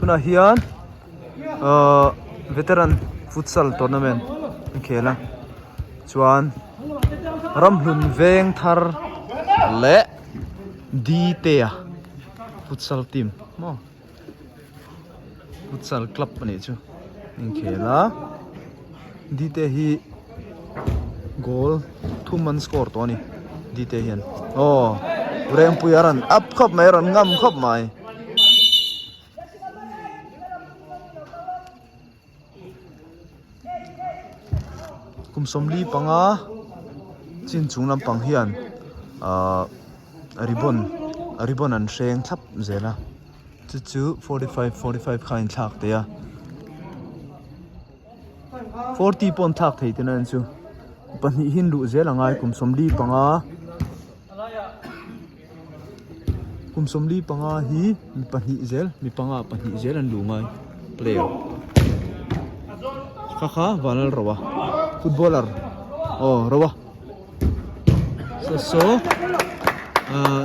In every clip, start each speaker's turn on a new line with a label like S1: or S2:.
S1: Tunah hian ahh veteran futsal tournament an khel a chuan ramhlun veng thar leh Dtea futsal team maw futsal club a nih chu a inkhel a Dtea hi goal thum an score tawh a ni Dtea hian aw Rengpui a rawn up khawp mai a rawn ngam khawp mai. Kum sawmli panga chin chung lampang hian ahh ribbon ribbon an hreng thlap zel a chu chu 45 45 kha a inthlak thei a 40 pawh an thlak thei tihna a ni chu pahnih hi an luh zel a ngai kum sawmli panga. Kum 45 hi mi pahnih zel mi panga pahnih zel an luh ngai player kha kha vanlal ro a footballer aw ro a saw saw ahh.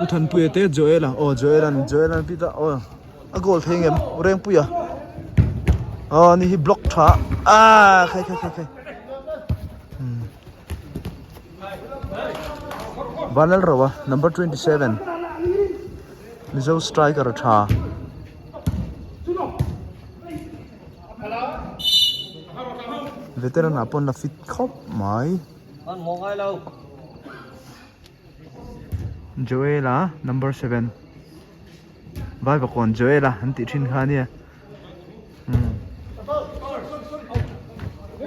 S1: U Thanpuia te Joel-a aw Joel-a'n Joel-a'n a pit a aw a goal thei ngem U Rengpuia aw ani hi block tha ah khai khai khai khai umm Vanlalroa number 27 Mizo striker tha. Veteran ah pawn la fit khawp mai. Joel-a number 7 Vaivakawn Joel-a an tih thin kha ania umm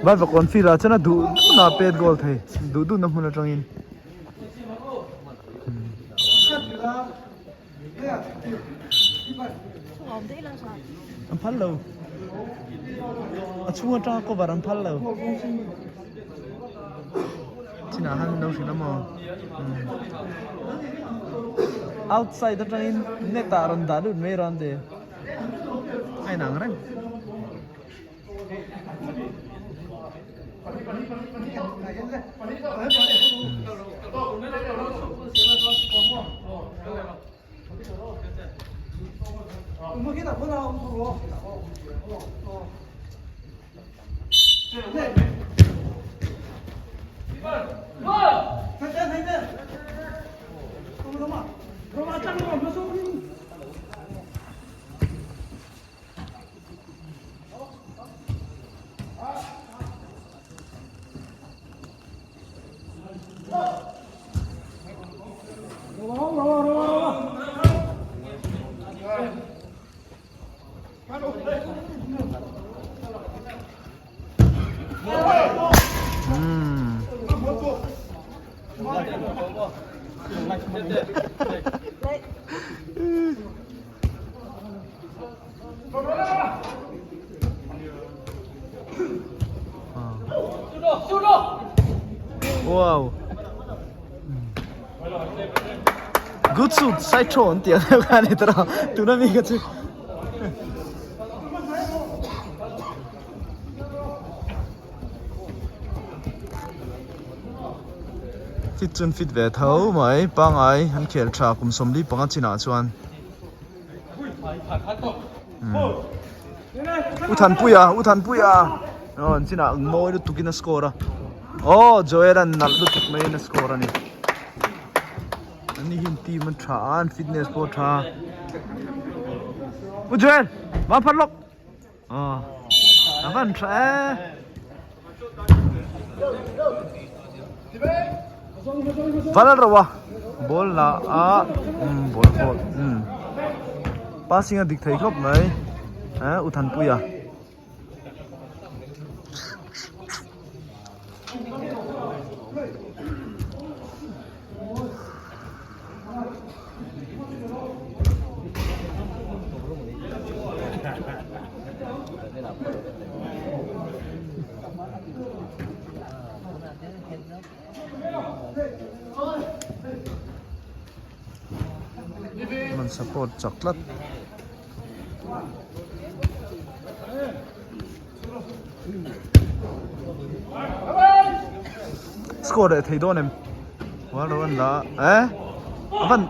S1: Vaivakawn field ah chuan a duh duh na pet goal thei duh duh na hmun atangin. An phal lo. A chhung atanga cover an phal lo. Chinah han min lo hrilh a maw? Outside atangin net ah rawn dah lut mai ran te. A inang reng. Wow. Good suit side throw an tih ang deuh kha a ni tawh a tuna mi kha chu. Fit chuan fit ve tho mai pangai an khel tha kum 45 chinah chuan. U Thanpuia U Thanpuia aw an chinah mawi lutuk in a score a aw Joel an nalh lutuk mai in a score a ni an ni hian team an tha a an fitness pawh a tha U Joel va phat lawk aw a van tha e. Val ro a ball la a umm ball pawh umm passing a dik thei khawp mai eh u Thanpuia. Man support chak tlat. Score leh thei dawn em? Wal ro an la a eh a van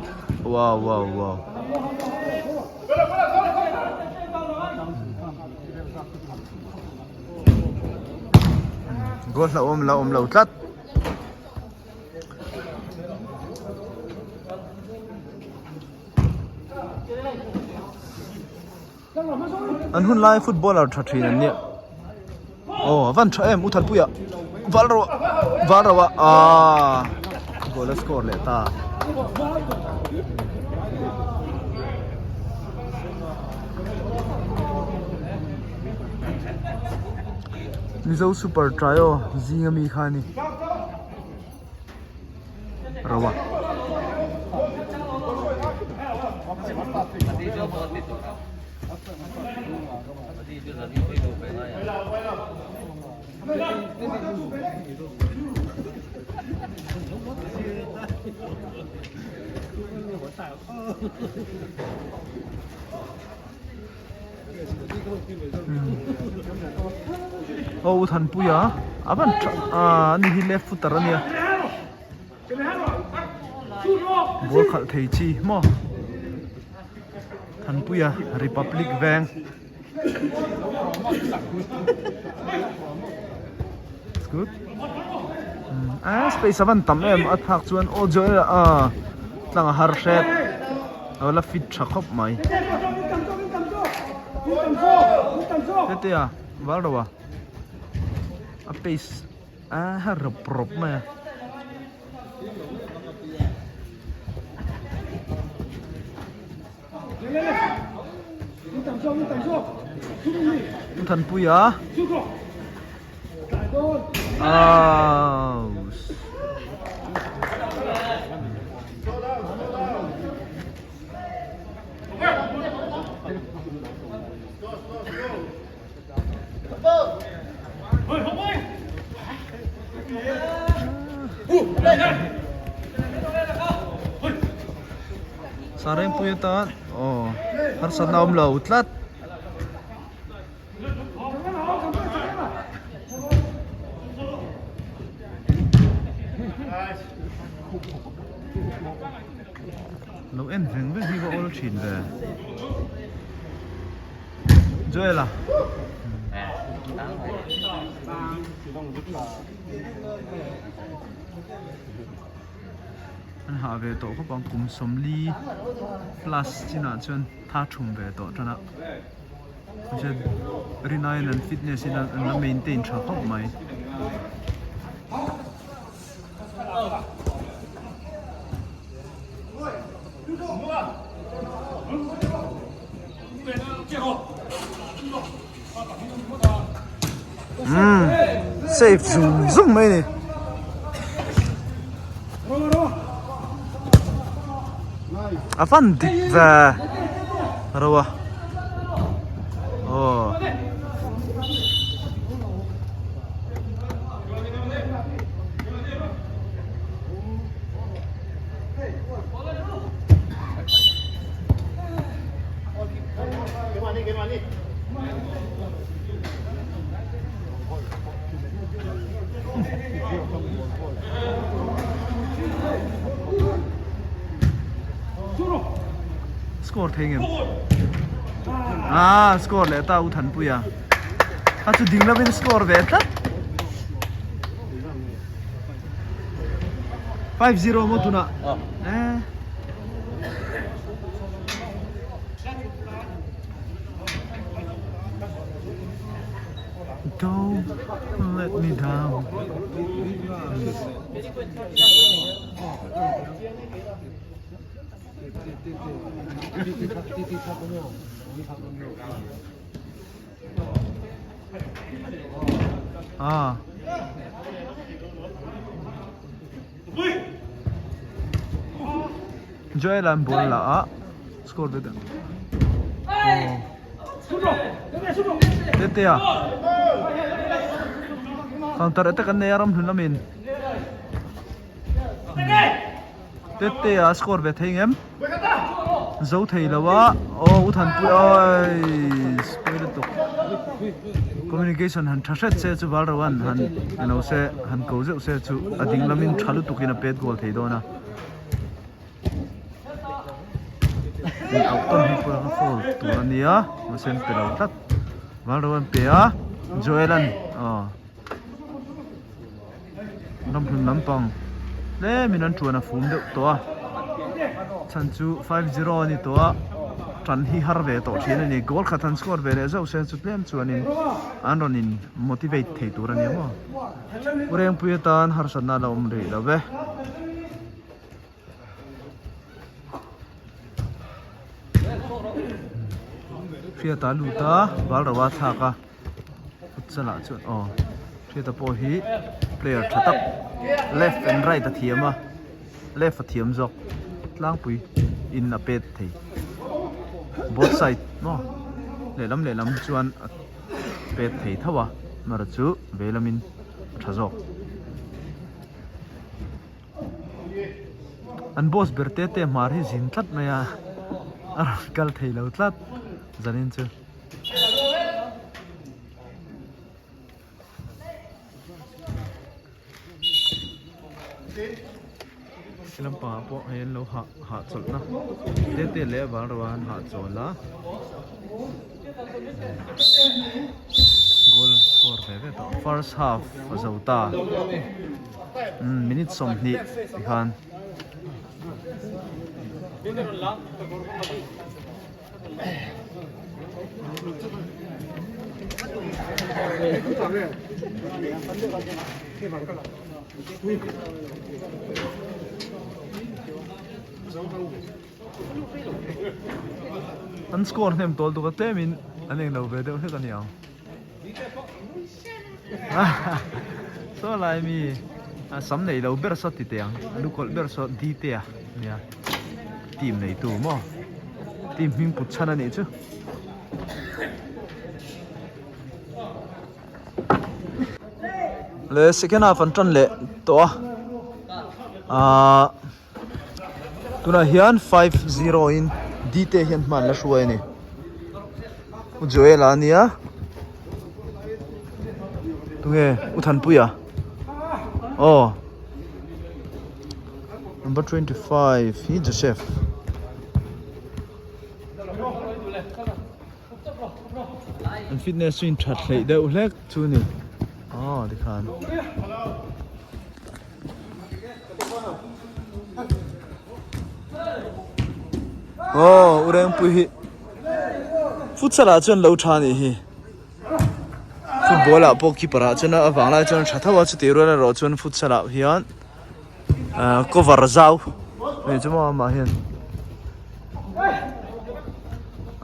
S1: wow wow wow. Goal hlauhawm la awm lo tlat. An hun lai footballer tha thin an nia. Aw a van tha em u Thanpuia val ro val ro a aaa goal a score leh ta. Mizo super trio zinga mi kha a ni. Ro a. Aw u Thanpuia a van tha ah ani hi left footer ania ball khalh thei chi maw Thanpuia Republic veng it's good ah space a van tam em a thlak chuan aw Joel ah tlang a har hret. A la fit tha khawp mai. Hetia val ro a a pace a ha rawp rawp mai a. Thanpuia Aauss. Sarengpui atan aw harsatna a awm lo tlat. Lo en veng veng hi va awl thin ve. Joel a. An hah ve tawh khawp ang kum 40 plus chinah chuan tha thum ve tawh tan a. Rinaiin an fitness in an la maintain tha khawp mai. Umm safe zung zung mai a ni. A fan dik ve ro a aw. Score thei ngem ah score leh ta u Thanpuia a chu ding lovin score ve tlat 5-0 maw tunah eh Don't let me down. Ah. Joel an ball la a score ve ta. Tetea counter attack an nei a ram hlun lamin Tetea score ve thei ngem. Zo thei lo a aw u Thanpui awii pawi lutuk communication han tha hret se chu Valroan han ni lo se han ko zeuh se chu a ding lamin tha lutukin a pet goal thei dawn a. In auh tawn hi pawh a foul tur a nia mahse an pe lo tlat Valroan pe a Joel an aw. Ramhlun lampang tlemin an tuan a fum deuh tawh a chhan chu 5-0 a ni tawh a tan hi har ve tawh thin a ni goal khat han score ve leh zauh se chu tlem chuanin an rawn in motivate thei tur a ni maw Pu Rengpui atan harsatna a la awm rih lo ve. Hriata lut a Valrova thlak a. Futsal ah chuan aw Hriata pawh hi player tha tak left and right a thiam a left a thiam zawk tlangpui in a pet thei both side maw lehlam lehlam chuan a pet thei tho a amaherawh chu veilamin a tha zawk. An boss ber te te hmar hi zin tlat mai a a rawn kal thei lo tlat zanin chu. He lampangah pawh hei an lo hah hahchawlhna te te leh avang erawh an hahchawl a goal score ve ve tawh first half a zo ta minute 20 tikhan. An score hnem tawl tuk a tlemin an englo ve deuh hlek a ni ang. Saw lai mi a sam nei lo ber saw ti teh ang lu kawlh ber saw di te a nia team nei tu maw team hming put chhan a nih chu. Le second half an tan leh tawh a ahh tunah hian 5-0 in D te hian hma an la hruai a ni U Joel a nia tunge U Thanpuia aw number 25 hi Joseph. An fitness chu in that hleih deuh hlek chu ni aw tikhan. Aw u Rengpui hi futsal ah chuan lo tha anih hi football ah pawh keeper ah chuan a vang lai chuan a tha tho a chutih rual erawh chuan futsal ah hian ahh cover zau hei chu maw amah hian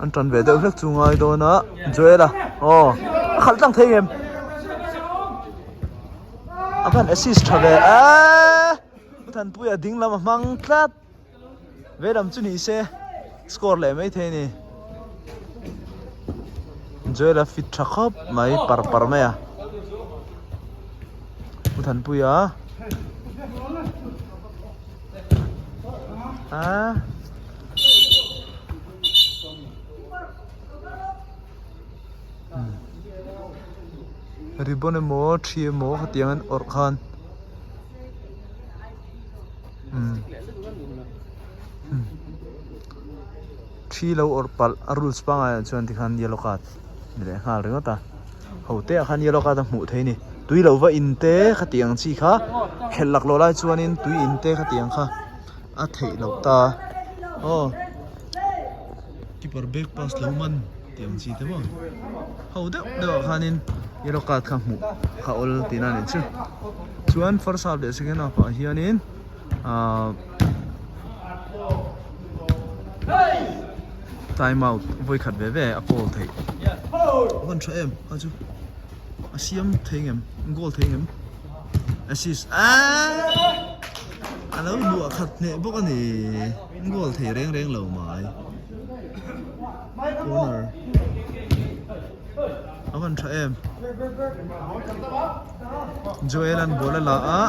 S1: an tan ve deuh hlek chu ngai dawn a Joel a aw a khalh tlang thei em a khan assist tha ve eee Pu Thanpuia ding lam a hmang tlat ve lam chu ni se score leh mai thei a ni Joel a fit tha khawp mai par par mai a Pu Thanpuia a Ribbon emaw thi emaw khatiang an awrh khan thi lo awrh palh a rules pangai ah chuan tikhan yellow card ni leh nghal ringawt a ho te ah khan yellow card a hmuh theih a ni tui lo va in te khatiang chi kha khelh laklawh lai chuanin tui in te khatiang kha a theih loh ta aw. Keeper back pass lo man tih ang chi te maw ho deuh deuh ah khanin yellow card kha hmuh kha awl tihna a nih chu chuan first half leh second half ah hianin ahh time out vawi khat ve ve a call theih a van tha em kha chu a siam thei ngem goal thei ngem assist aaa a lo luah khat hneh bawk a ni. Goal thei reng reng lo mai corner a van tha em Joel an ball a la a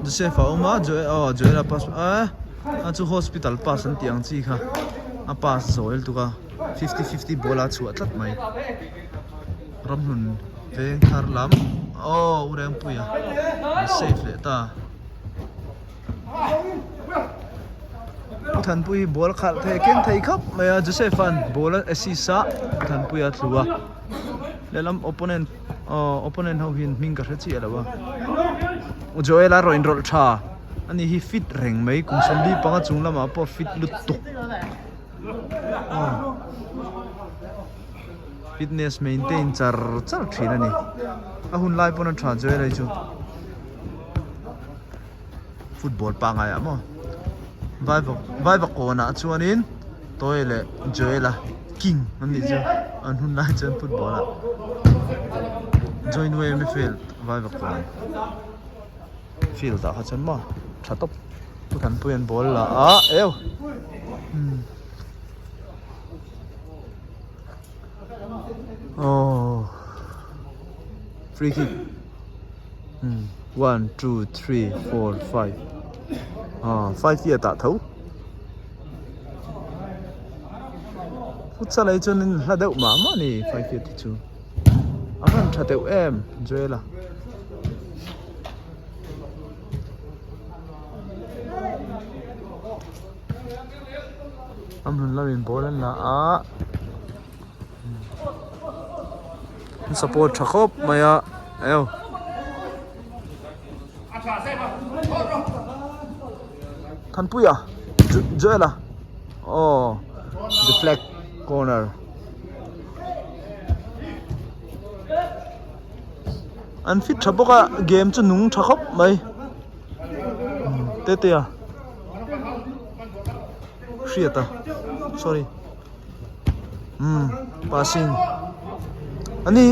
S1: Joseph a awm a Joel aw Joel a pass a. A chu hospital pass an tih ang chi kha a pass zawi lutuk a fifty fifty ball a chhuah tlat mai ramhlun veng thar lam aw u Rengpuia an save leh ta. Pu Thanpui hi ball a khalh thei keng thei khawp mai a Joseph an ball a assist a Pu Thanpui a tlu a lehlam opponent aw opponent ho hian hming ka hre chiah lo a U Joel a rawn inrawlh tha ani hi fit reng mai kum 45 chung lamah pawh fit lutuk aw fitness maintain char char thin ani a hun lai pawn a tha Joel a hi chu. Football pangai ah maw Vaiva Vaiva kawnah chuanin Toy leh Joel-a king an nih chu an hun lai chuan football ah Join way midfield Vaiva kawn field ah kha chuan maw tha tawp Pu Thanpuia'n an ball la a eu umm aww free kick. One two three four five ah five hi a tah tho futsal ah hi chuan in hla deuh mah mah a ni five feet hi chu a hman tha deuh em Joel a. A hmun lamin ball an la a. An support tha khawp mai a eo Thanpuia Joel a aw deflect corner an fit tha bawk a game chu nung tha khawp mai Tetea hriat a sorry. Umm passing ani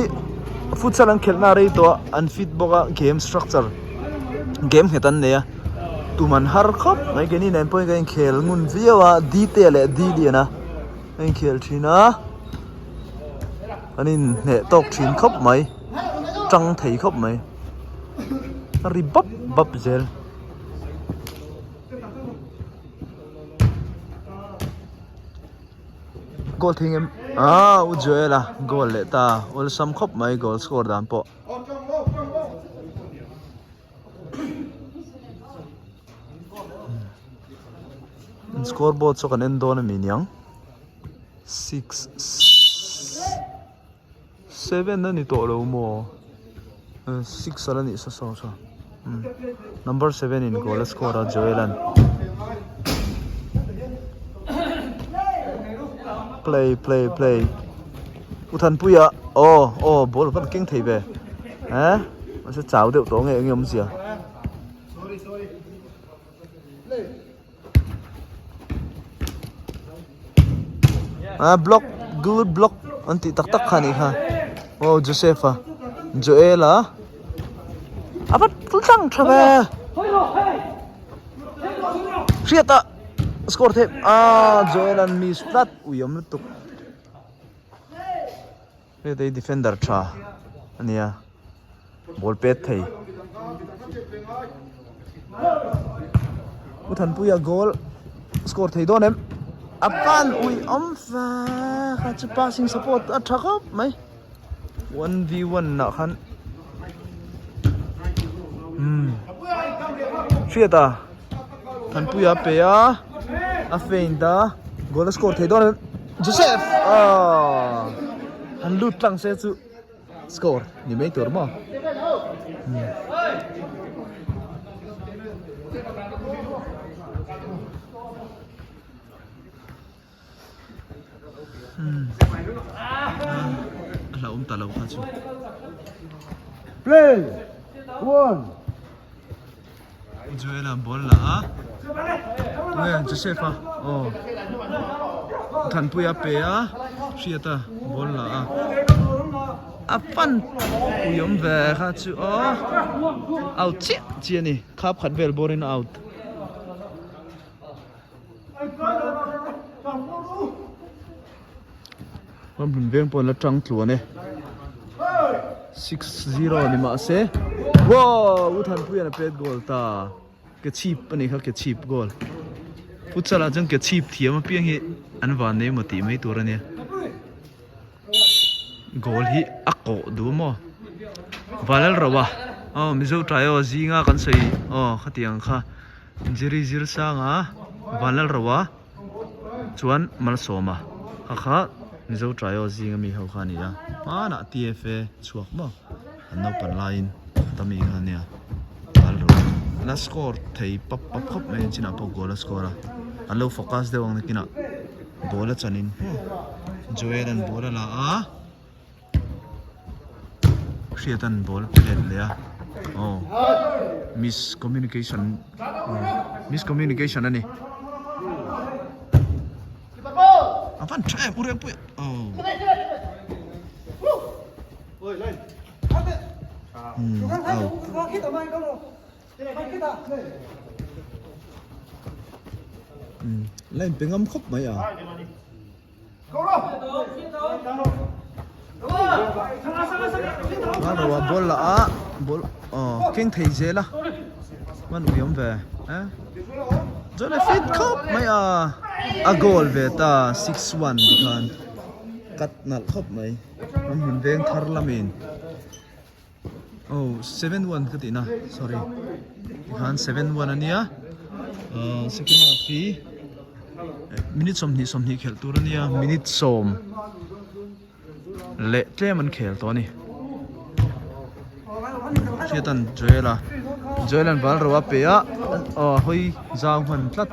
S1: futsal an khelh na rei tawh a an fit bawk a game structure game nghet an nei a tum an har khawp mai keini nen pawhin kan inkhel ngun viau a D te leh D lian a a inkhel thin a an inhneh tawk thin khawp mai tang thei khawp mai a ri bap bap zel. Goal thing em ah u Joel a goal leh ta awlsam khawp mai goal score dan pawh. Score board saw kan en dawn a mi niang 6 7 a ni tawh lo maw 6 ala nih sa saw saw number 7 in goal a score a Joel an play play play U Thanpuia aw aw ball van keng thei ve eh mahse chau deuh tawh nge eng nge awmzia. Ah block good block an tih tak tak kha a nih kha aw Joseph a Joel a a va tlang tha ve hriat a score theih ah Joel an miss tlat ui awm lutuk heta hi defender tha a nia ball pet thei U Thanpuia goal score thei dawn em a pan ui awm ve kha chu passing support a tha khawp mai one v one ah khan umm hriat a Thanpuia a pe a a feint a goal a score thei dawn em Joseph aw han lut tlang se chu. Score ni mai tur maw? A hlauhawm ta lo kha chu.
S2: Play! One!
S1: Joel-a ball la a tunge Joseph a aw Thanpuia pe a Hriata ball la a a fan pui awm ve kha chu aw out chiah chiah a ni khap khat vel bawr in a out. Ramhlun veng pawh an la tang tluan e 6-0 ni mahse wow U Thanpuia'n a pet goal ta ke chhip a nih kha ke chhip goal. Futsal ah chuan ke chhip thiam apiang hi an van nei emaw tih mai tur a nia. Goal hi a kawh duh maw? Valal rauh a aw Mizo tai aw zinga kan sawi aw khatiang kha Jerry Zirsanga Valal rauh a chuan Malsawma kha kha Mizo tai aw zinga mi ho kha a ni a hmanah TFA chhuak maw an naupan laiin khata mi kha a nia Valal rauh a la score thei pap pap khawp mai a chinah pawh goal a score a an lo focus deuh ang nakinah. Ball a chanin Joel an ball a la a Hriat an ball a pe let leh a aw miscommunication miscommunication a ni a van tha em u Rengpuia aw hmm out. Line pe ngam khawp mai a. Ralroa ball lah a ball aw keng thei zel a hman ui awm ve eh chuan a fit khawp mai a a goal ve ta 6-1 tikhan cut nalh khawp mai ramhmun veng thar lamin. Oh 7-1 ka tihna sorry tikhan 7-1 ania ahh second half hi minute 20 20 khelh tur ania minute sawm leh tlem an khel tawh a ni hriatan Joel a Joel an bal ro a pe a aw hawi zau hman tlat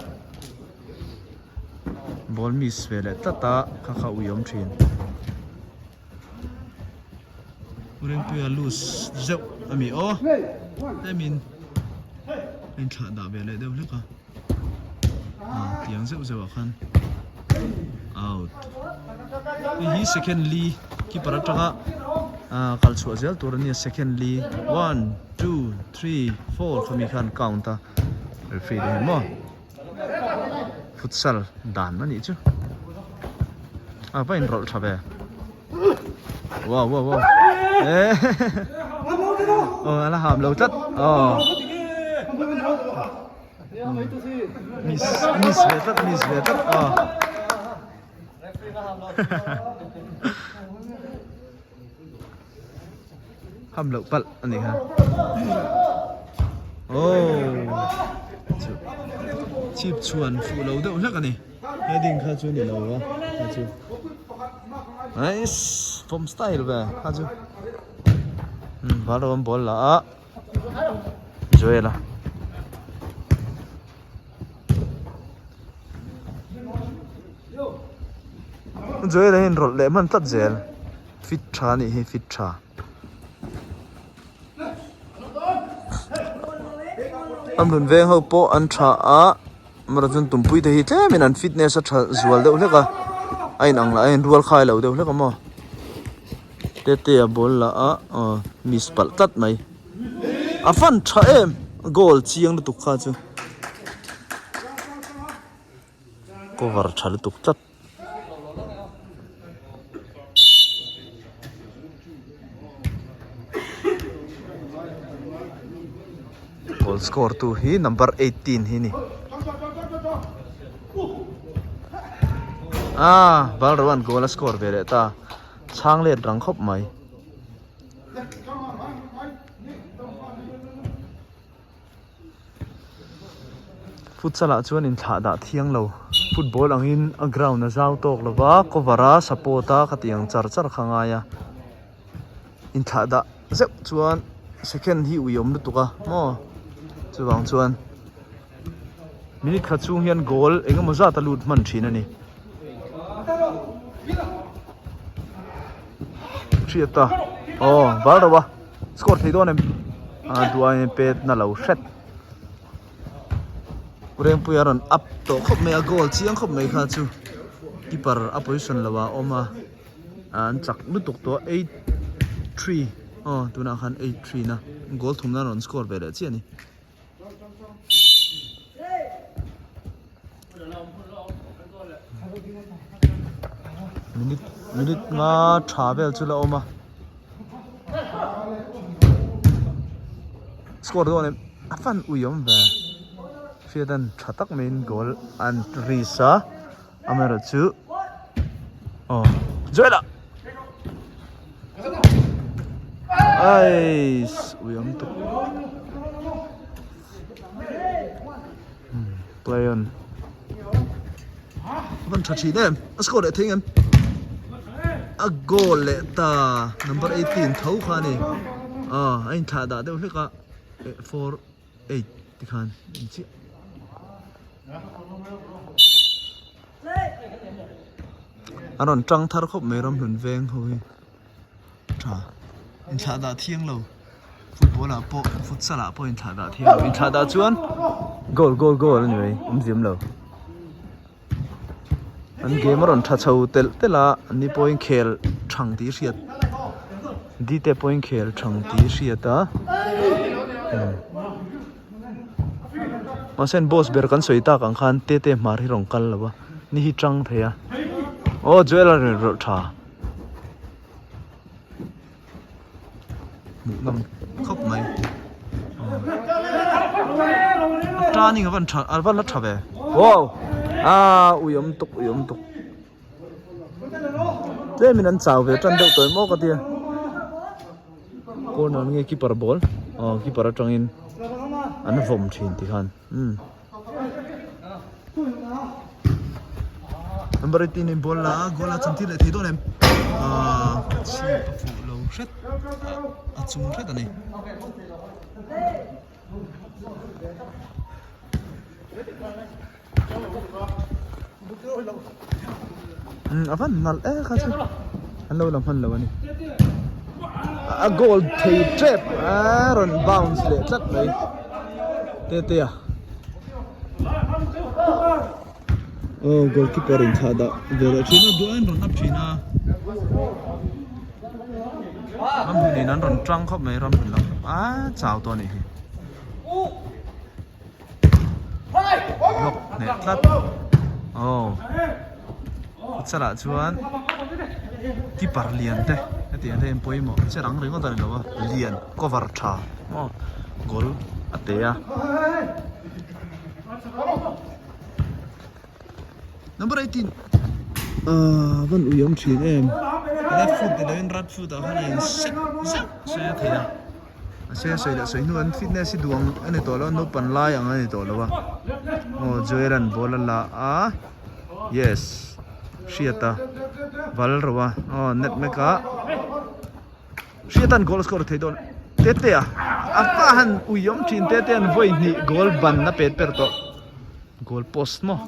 S1: ball miss ve leh tlat a kha kha ui awm thin. Rinpuia loose zeuh a mi aw tlemin a inthlah dah ve leh deuh hlek a ah tiang zeuh zeuh ah khan out hei hi second li keeper atanga ah kal chhuah zel tur a nia second li 1 2 3 4 khami khan count a referee te hian maw. Futsal dan a nih chu a va inrawlh tha ve wow wow wow eh oh a la ham lo tlat oh miss miss ve tlat miss ve tlat oh Ham loh palh a ni kha. Oh. Chu. Chip chuan fuh lo deuh hlek a ni. Heading kha chu ni lo a. Kha chu. Nice. Form style ve kha chu. Hmm, bal rawm ball la a. Joel a. Joel a hian rawlh leh hman tlat zel. Fit tha anih hi fit tha. A hmun veng ho pawh an tha a amaherawhchu chuan tumpui te hi tlemin an fitness a tha zual deuh hlek a a inang lah a inrual khai lo deuh hlek a maw tete a ball lah a aw miss palh tlat mai a fan tha em goal chiang lutuk kha chu cover tha lutuk tlat. Goal score tu hi number 18 hi ni ah Balrawan goal a score ve leh ta chhang let rang khawp mai. Futsal ah chuan inthlah dah thiang lo football angin a ground a zau tawk lo va cover a support a khatiang char char kha a ngai a inthlah dah zeuh chuan second hi ui awm lutuk a maw chuvang chuan minute khat chhung hian goal eng emaw zat a lut hman thin a ni. Hriat a aw val rauh a score thei dawn em a duai pet na lo hret Rengpuia rawn up tawh khawp mai a goal chiang khawp mai kha chu keeper a position lo ah a awm a an chak lutuk tawh 8-3 aw tunah khan 8-3 na goal thumna rawn score ve leh chiah a ni. Minute minute nga tha vel chu la awm a score dawn em a fan ui awm ve. Hriatan tha tak maiin goal an risk a amaherawhchu aw Joel-a aiss ui awm tuk play on a van tha thin em a score leh thei ngem a goal leh ta number 18 tho kha a ni aw a inthlah dah deuh hlek a 4 8 tikhan in chiah. A rawn tang thar khawp mai ramhlun veng ho hi tha inthlah dah thiang lo football ah pawh futsal ah pawh inthlah dah thiang lo inthlah dah chuan goal goal goal a ni mai awm ziam lo an game a rawn tha chho telh telh a an ni pawhin khel thang tih hriat dite pawhin khel thang tih hriat a. Mahse an boss ber kan sawi tak ang khan tete hmar hi rawn kal lo a ni hi tang thei a aw Joel a rawn rawlh tha hmuh nawm khawp mai a turning a van tha a van la tha ve wow ah ui awm tuk ui awm tuk tlemin an chau ve tan deuh tawh em aw ka tia. Corner nge keeper ball aw keeper atangin an vawm thin ti khan umm number 18 in ball la a goal a chantir leh thei dawn em ah chhip a fuh lo hret a chung hret a ni. Umm a van nalh e kha chu an lo la hman lo a ni a goal thei tep a rawn bounce leh tlat mai tete a aw goalkeeper in thlah dah ve leh thin a duh aiin rawn up thin a ramhlun in an rawn tang khawp mai ramhlun lam a chau tawh a nih hi. Block hneh tlat aw futsal ah chuan keeper lian te hetiang te hian pawimawh che rang ringawt a ni lo a lian cover tha maw goal a te a number 18 ah van ui awm thin em left foot ni lo in right foot ah khan a in sek zeuh se a thei a. A sei a sawi leh sawi hnu an fitness hi duh ang a ni tawh lo a naupan lai ang a ni tawh lo a aw Joel-a'n ball a la a yes Hriata val ro a aw net mek a Hriata'n goal score thei dawn Tetea a va han ui awm thin Tetea'n vawi hnih goal ban a pet per tawh goal post maw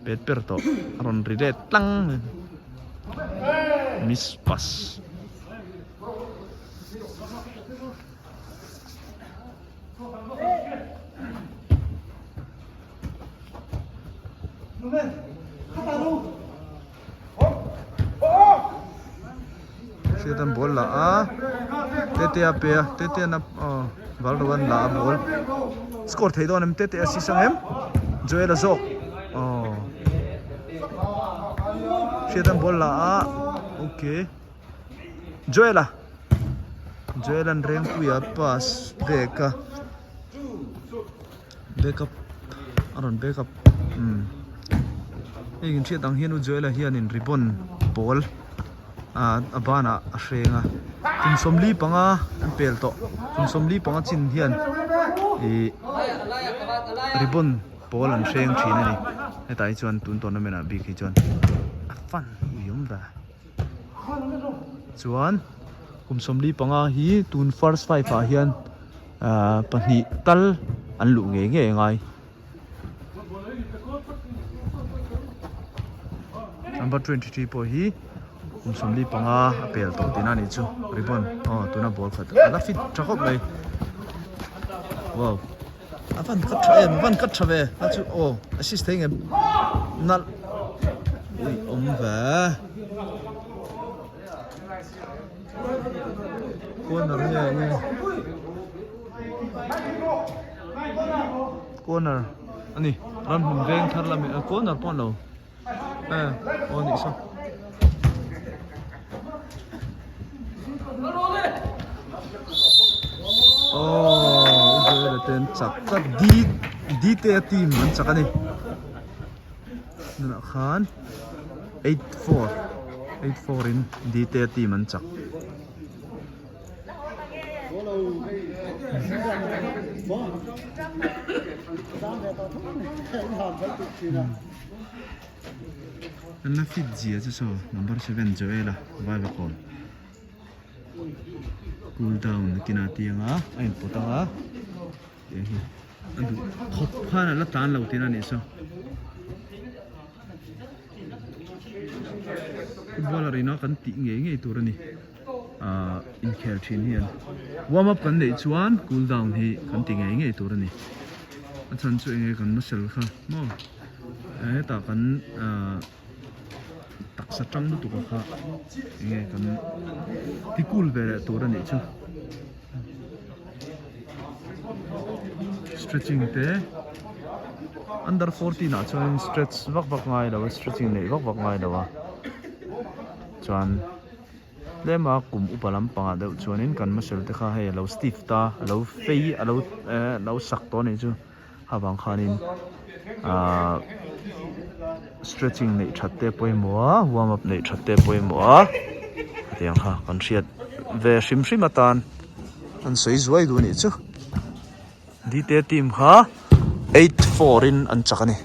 S1: pet per tawh a rawn ri let tlang miss pass. Hriat an ball la a tete a pe a tete an aw val ro an la a ball score thei dawn em tete a si sang em Joel a zawk aw hriat an ball la a okay. Joel a Joel an Rengpuia pass back a back up a rawn back up umm hei in hriat ang hian u Joel a hianin ribbon pawl ah a banah a hreng a kum sawmli panga an pel tawh kum sawmli panga chin hian ih ribbon pawl an hreng thin a ni hetah hi chuan tun tournament ah bik hi chuan a fan ui awm ve. Chuan kum 45 hi tun first five ah hian ahh pahnih tal an luh ngei ngei a ngai. Number 23 pawh hi kum 45 a pel tawh tihna a nih chu ribbon aw tuna ball khat a la fit tha khawp mai wow a van cut tha em a van cut tha ve a chu aw assist thei ngem nalh ui awm ve corner nge nge corner ani ramhlun veng thar lam corner pawh an lo. E aw nih saw. Aw Joel ten chak tlat dit. Dtea team an chak a ni tunah khan 84 84 in Dtea team an chak. An la fit zia chu saw number 7 Joel-a Vaivakawn. Cool down nakin a ti anga a inpawt anga tiang hi a duh khawp khan a la tlan lo tihna a nih chu footballer ina kan tih ngei ngei tur a ni ahh inkhel thin hian warm up kan neih chuan cool down hi kan ti ngei ngei tur a ni a chhan chu enge kan muscle kha maw hetah kan ahh. Taksa tang lutuk a kha enge kan ti cool ve leh tur a nih chu stretching te under 14 ah chuan stretch vak vak ngai lo a stretching neih vak vak ngai lo a chuan tlema kum upa lampangah deuh chuanin kan muscle te kha hei a lo stiff ta a lo fei a lo eh a lo sak tawh a nih chu. Avang khanin ahh stretching neih that te pawimawh a warm up neih that te pawimawh a hetiang kha kan hriat ve hrim hrim atan an sawi zuai duh anih chu Dite team kha 8 4 in an chak a ni.